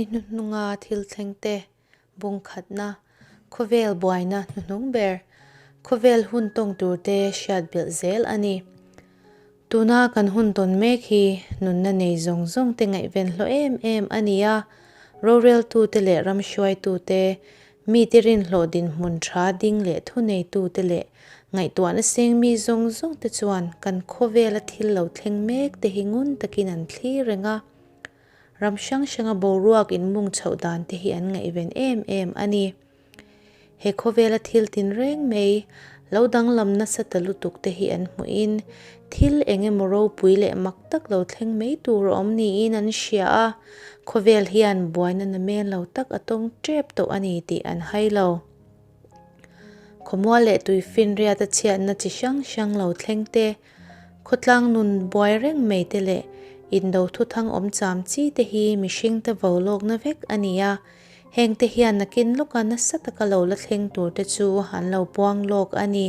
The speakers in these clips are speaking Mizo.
Ni hnuhnunga thil thleng te, bung khatna, khawvel buaina hnuhnung ber, khawvel hun tawng tur te hriat belh zel a ni. Tuna kan hun tawn mek hi nunna nei zawng zawng te ngaihven hlawh em em a ni a, roreltute leh ram hruaitute, mite rinhlawh dinhmun tha ding leh thuneitute leh ngaihtuahna seng mi zawng zawng te chuan kan khawvela thil lo thleng mek te hi ngun takin an thlir reng a. Ram hrang hranga boruak inmung chhoh dan te hi an ngaihven em em a ni. He khawvela thil tinreng mai lo danglam nasa ta lutuk te hi an hmuhin thil eng emaw ropui leh mak tak lo thleng mai tur a awm niin an hria a, khawvel hian buaina namen lo tak a tawng tep tawh a ni tih an hai lo. Khawmual leh tuifinriat a chhiatna chi hrang hrang lo thleng te, Khawtlang nun buai reng mai te leh indo thuthang awm cham chi te hi mihring te vo lawkna vek a ni a, heng te hian nakin lawka nasa taka lo la thleng tur te chu an lo puang lawk a ni.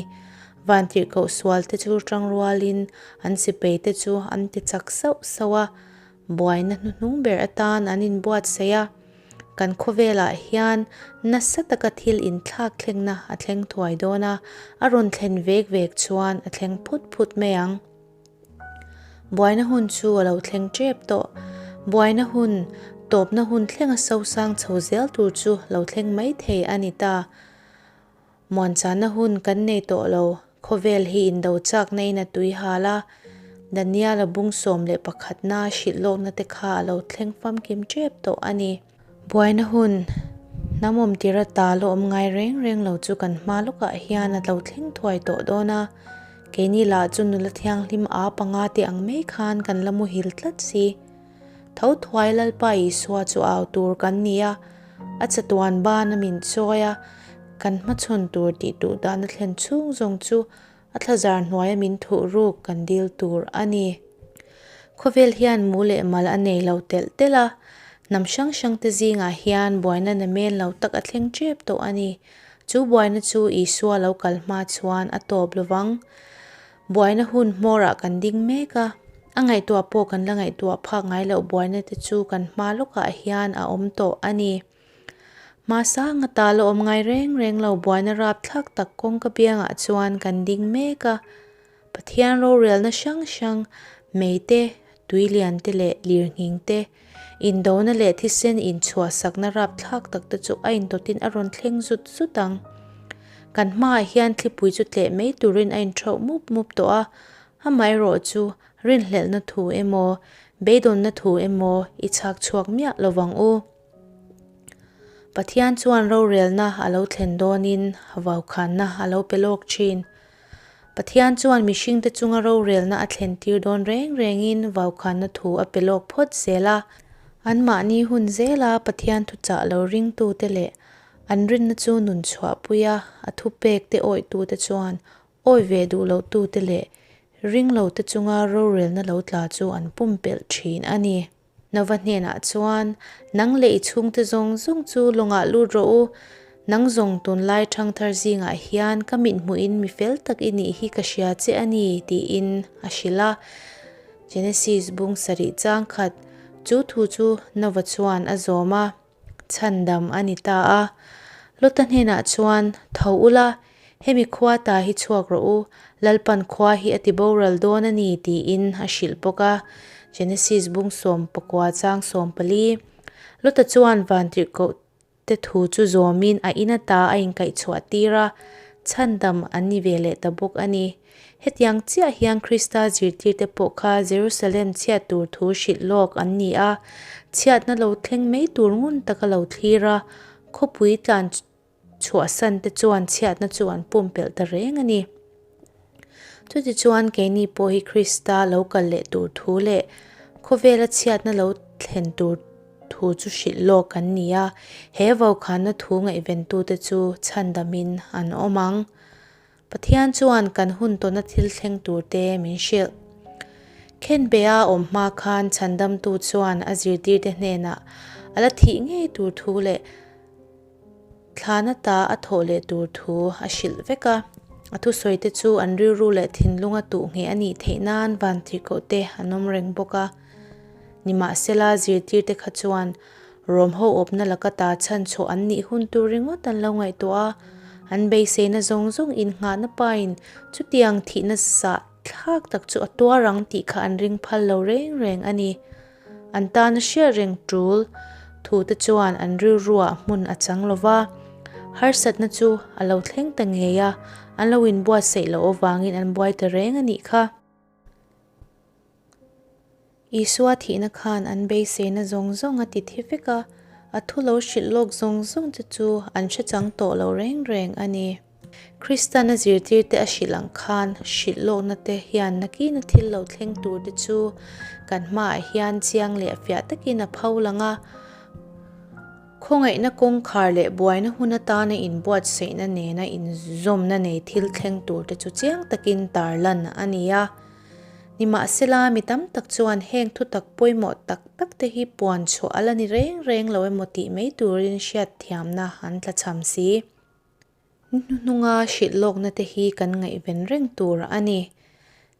Vantirhkoh sual te chu tangrualin an sipei te chu an ti chak sauh sauh a, buaina hnuhnung ber atan an inbuatsaih a. Kan khawvelah hian nasa taka thil inthlak thlengna a thleng thuai dawn a, a rawn thlen vek vek chuan a thleng phut phut mai ang. Buaina hun chu a lo thleng tep tawh. Buaina hun, tawpna hun thlenga sosang chho zel tur chu lo thleng mai thei a ni ta. Muanchana hun kan nei tawh lo, khawvel hi indo chakna in a tui hal a, Daniel-a bung 11 na hrilh lawkna te kha a lo thleng famkim tep tawh a ni. Buaina hun, hnam awm tira ta la awm ngai reng reng lo chu kan hma lawkah hian a lo thleng thuai tawh dawn a, keini lah chu nula thianghlim a panga te ang mai khan kan la muhil tlat si. Tho thuai Lalpa Isua chu au tur kan ni a, a chatuan ban a min chawi a, kan hmachhawn tur tih duh dan a thlen chhung zawng chu a thlazar hnuaia min thuh ruk kan dil tur a ni. Khawvel hian mu leh mal a nei lo telh telh a, hnam hrang hrang te zingah hian buaina namen lo tak a thleng tep tawh a ni. Chu buaina chu Isua lo kal hma chuan a tawp lovang. Buaina hun hmawrah kan ding mek a, a ngaihtuah pawh kan la ngaihtuah phak ngai loh buaina te chu kan hma lawkah hian a awm tawh a ni. Hma sanga ta la awm ngai reng reng lo buaina rapthlak tak kawngka biangah chuan kan ding mek a, Pathian rorelna hrang hrang, mei te, tui lian te leh lirnghing te, indona leh thisen inchhuahsakna rapthlak tak te chu a intawtin a rawn thleng zut zut ang. Kan hmaah hian thlipui chu tleh mai turin a inthauh mup mup tawh a, amaherawh chu rinhlelhna thu emaw, beidawnna thu emaw i chhak chhuak miah lo vang u. Pathian chuan rorelna a lo thlen dawnin vaukhanna a lo pe lawk thin. Pathian chuan mihringte chunga rorelna a thlen tir dawn reng rengin vaukhanna thu a pe lawk phawt zel a. Anmahni hun zela Pathian thuchah lo ringtute leh an rinna chu nun chhuahpuia a thupekte awihtute chuan awi ve duh lohtute leh ringlote chunga rorelna lo tla chu an pumpelh thin a ni. Nova hnenah chuan, Nang leh i chhungte zawng zawng chu lawngah lut rawh u, nang zawng tunlai thangthar zingah hian ka mithmuhin mi fel tak i nih hi ka hria che a ni, tiin a hrilh a. Genesis bung sarih chang khat, Chu thu chu Nova chuan a zawm a. Chhandam a ni ta a. Lota hnenah chuan, Tho ula, hemi khua ta hi chhuak rawh u, Lalpan khua hi a ti boral dawn a ni, tiin a hrilh bawk a. Genesis bung 14 chang 14. Lota chuan vantirhkoh te thu chu zawmin a in ata a inkaihchhuah tir a, chhandam an ni ve leh ta bawk a ni. Hetiang chiah hian Krista zirtirte pawh kha Jerusalem chhiat tur thu hrilh lawk an ni a, chhiatna lo thleng mai tur ngun taka lo thlir a, khawpui tlan chhuahsan te chuan chhiatna chu an pumpelh ta reng a ni. Chutichuan keini pawh hi Krista lo kal leh tur thu leh khawvela chhiatna lo thlen tur thu chu hrilh lawk an ni a, he vaukhana thu ngaihventute chu chhandamin an awm ang. Pathian chuan kan hun tawna thil thleng turte min hrilh. Khenbeha awm hma khan chhandamtu chuan a zirtirte hnenah a la thih ngei tur thu leh thlana ta a thawh leh tur thu a hrilh vek a. A thusawite chu an rilru leh thinlunga tuh ngheh a nih theih nan vantirhkohte an awm reng bawk a. Nimahsela zirtirte kha chuan. Rom ho awpna laka ta chhan chhuah an nih hun tur ringawt an lo ngaihtuah a, an beiseina zawng zawng innghahna pain chutiang thihna sah thlak tak chu a tuar ang tih kha an ring phal lo reng reng a ni. An tana hriat reng tul thute chuan an rilruah hmun a chang lo va, harsatna chu a lo thleng ta ngei a, an lo inbuatsaih loh avangin an buai ta reng a nih kha. Isua thihna khan an beiseina zawng zawng a ti thi vek a, a thu lo hrilh lawk zawng zawng te chu an hre chang tawh lo reng reng a ni. Kristan a zirtirte a hrilh ang khan hrilh lawkna te hian nakina thil lo thleng tur te chu kan hmaah hian chiang leh fiah takin a pho lang a. Khawngaihna kawngkhar leh buaina hun atana inbuatsaihna nena inzawmna nei thil thleng tur te chu chiang takin tarlan a ni a. Nimahsela, mi tam tak chuan heng thutak pawimawh tak tak te hi puan chhuah a la ni reng reng lo emaw tih mai turin hriatthiamna an tlachham si. Ni hnuhnunga hrilh lawkna te hi kan ngaihven reng tur a ni.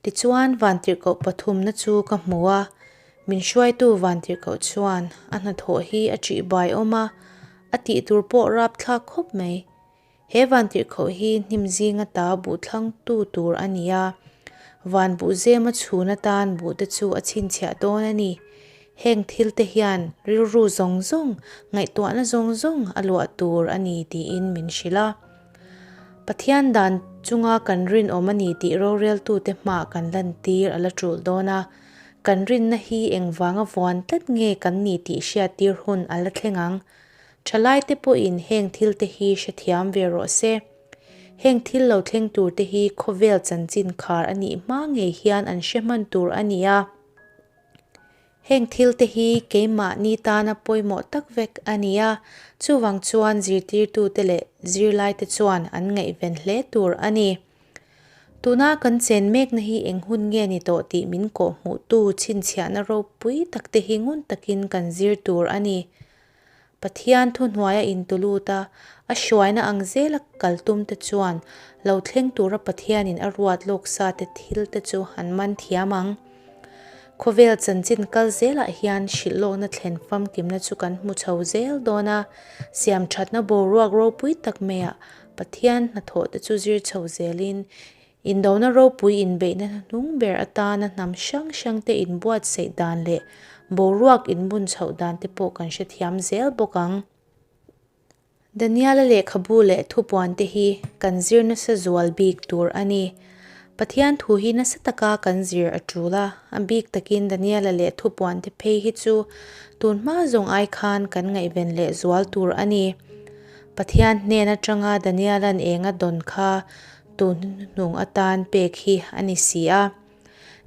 Tichuan, vantirhkoh pathumna chu ka hmu a, min hruaitu vantirhkoh chuan a hnathawh hi a ṭihbai awm a, a tih tur pawh rapthlak khawp mai. He vantirhkoh hi hnim zinga ta buh thlangtu tur a ni a, van buh zema chhun atan buhte chu a chhinchhiah dawn a ni. Heng thilte hian rilru zawng zawng, ngaihtuahna zawng zawng a luah tur a ni tiin min hrilh a. Pathian dan chunga kan rinawm a ni tih roreltute hmaah kan lantir a la tul dawn a, kan rinna hi engvanga vuan tlat nge kan ni tih hriattir hun a la thleng ang. Thalaite pawhin heng thilte hi hrethiam ve rawh se. Heng thil lo thleng turte hi khawvel chanchin khar a nih hma ngei hian an hre hman tur a ni a. Heng thilte hi keimahni tana pawimawh tak vek a ni a, chuvang chuan zirtirtute leh zirlaite chuan an ngaihven hle tur a ni. Tuna kan chen mekna hi eng hun nge ni tawh tih min kawhhmuhtu chhinchhiahna ropui takte hi ngun takin kan zir tur a ni. Pathian thuhnuaia intulut a, a hruaina ang zela kal tum te chuan lo thleng tura Pathianin a ruat lawk sa te thil te chu an man thiam ang. Khawvel chanchin kal zelah hian hrilh lawkna thlen famkimna chu kan hmu chho zel dawn a, siam thatna boruak ropui tak maiah Pathian hnathawh te chu zir chho zelin Indona ropui inbeihna hnuhnung ber atana hnam hrang hrangte inbuatsaih dan leh boruak inbun chhoh dan te pawh kan hrethiam zel bawk ang. Daniela lehkhabu leh thupuan te hi kan zir nasa zual bik tur a ni. Pathian thu hi nasa taka kan zir a tul a, a bik takin Daniela leh thupuan te phei hi chu tun hma zawng ai khan kan ngaihven leh zual tur a ni. Pathian hnen atanga Daniela'n eng a dawn kha Tun hnung atan pek hi a ni si a.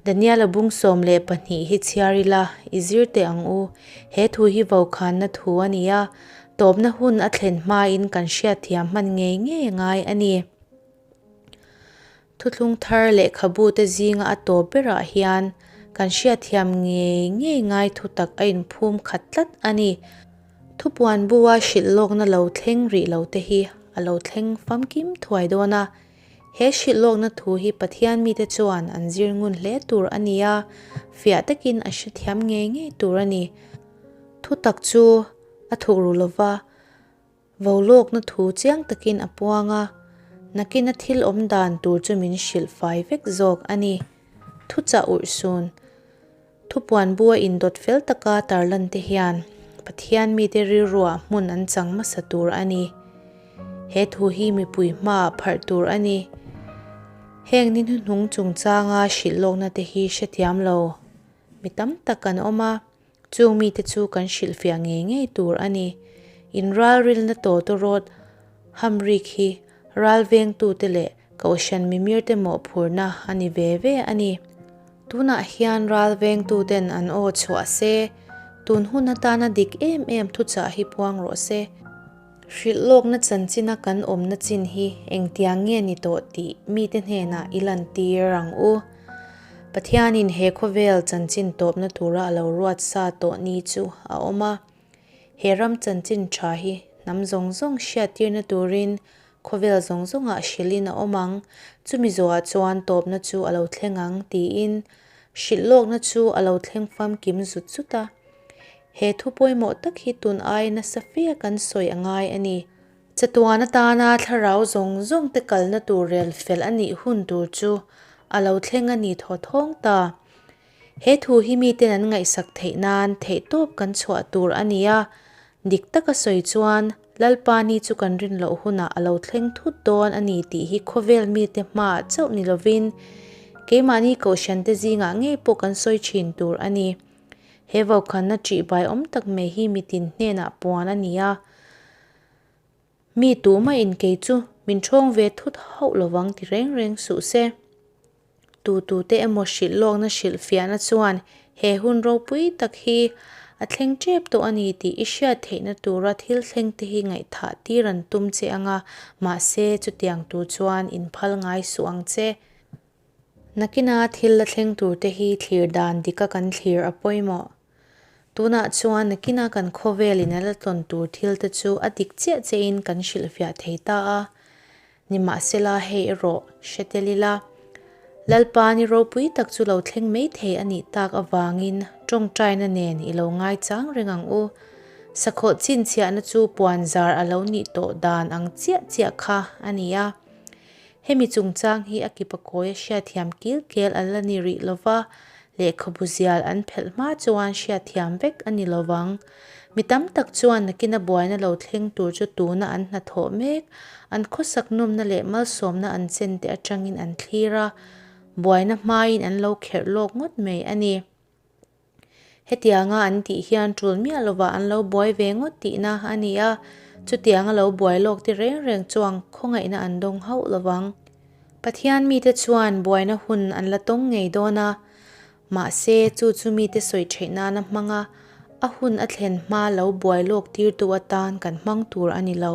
Daniela bung 12 hi chhiar ila, i zir teh ang u. He thu hi vokhanna thu a ni a, tawpna hun a thlen hmain kan hriatthiam hman ngei ngei a ngai a ni. Thuthlung thar lehkhabute zinga a tawp berah hian kan hriatthiam ngei ngei ngai thu tak a inphum khat tlat a ni. Thupuan bua hrilh lawkna lo thleng rih lo te hi a lo thleng famkim thuai dawn a. He hrilh lawkna thu hi Pathian mite chuan an zir ngun hle tur a ni a, fiah takin a hrethiam ngei ngei tur a ni. Thu tak chu a thuk ru lo va, vo lawkna thu chiang takin a puang a, nakina thil awm dan tur chu min hrilh fai vek zawk a ni. Thuchah urhsun. Thupuan bu a indawt fel taka tarlan te hian Pathian mite rilruah hmun an chang hmasa tur a ni. He thu hi mipui hmaah pharh tur a ni. Heng ni hnuhnung chungchanga hrilh lawkna te hi hrethiam lo mi tam tak an awm a, chung mite chu kan hrilhfiah ngei ngei tur a ni. Inralrilna tawtawrawt hamrik hi ralvengtute leh Kohhran mimirte mawhphurhna a ni ve ve a ni. Tunah hian ral vengtuten an aw chhuah se, tun hun atana dik em em thuchah hi puang rawh se. Hrilh lawkna chanchina kan awmna chin hi engtiang nge ni tawh tih mite hnenah i lantir ang u. Pathianin he khawvel chanchin tawpna tura a lo ruat sa tawh ni chu a awm a. He ram chanchin tha hi hnam zawng zawng hriattirna turin Khawvel zawng zawngah hrilhin a awm ang, chumi zawhah chuan tawpna chu a lo thleng ang, tiin hrilh lawkna chu a lo thleng famkim zut zut a. He thu pawimawh tak hi tun ai nasa fe kan sawi a ngai a ni. Chatuan atana thlarau zawng zawng te kalna tur rel fel a nih hun tur chu a lo thleng a ni thaw thawng ta. He thu hi miten an ngaihsak theih nan theihtawp kan chhuah tur a ni a, dik taka sawi chuan Lalpa ni chu kan rin loh hunah a lo thleng thut dawn a ni tih hi khawvel mite hmaah chauh ni lovin keimahni kohhrante zingah ngei pawh kan sawi thin tur a ni. He vaukhana ṭihbai awm tak mai hi mitin hnenah puan a ni a. Mi tumah in kei chu min ṭhawng ve thut hauh lovang ti reng reng suh se. Tu tute emaw hrilh lawkna hrilh fiahna chuan he hun ropui tak hi a thleng ṭep tawh a ni tih i hriat theihna tura thil thleng te hi ngaihthah tir an tum che anga, mahse chutiang tur chuan inphal ngai suh ang che. Nakina thil la thleng tur te hi thlir dan dika kan thlir a pawimawh. Tunah chuan nakina kan khawvelin a la tlawn tur thil te chu a dik chiah chiahin kan hrilhfiah thei ta a. Nimahsela hei erawh hre tel ila, Lalpa ni ropui tak chu lo thleng mai thei a nih tak avangin tawngtaina nen i lo ngaichang reng ang u. Sakhawh chhinchhiahna chu puanzar a lo nih tawh dan ang chiah chiah kha a ni a. Hemi chungchang hi a kipa kawi a hriatthiam kil kel an la ni rih lova, lehkhabu zial an phelh hma chuan hriatthiam vek a ni lovang. Mi tam tak chuan nakina buaina lo thleng tur chu tuna an hnathawh mek, an khawsak nawmna leh malsawmna an chen te atangin an thlir a, buaina hmain an lo kherh lawk ngawt mai a ni. Hetianga an tih hian tul miah lovah an lo buai ve ngawt tihna a ni a, chutianga lo buai lawk te reng reng chuan khawngaihna an dawng hauh lovang. Pathian mite chuan buaina hun an la tawng ngei dawn a, mahse chu chu mite sawi theih nana hmang a, a hun a thlen hma lo buai lawk tirtu atan kan hmang tur a ni lo.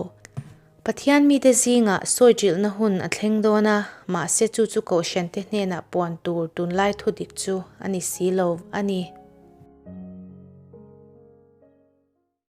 Pathian mite zingah sawi ṭilhna hun a thleng dawn a, mahse chu chu Kohhrante hnenah puan tur tunlai thudik chu a ni si lo a ni.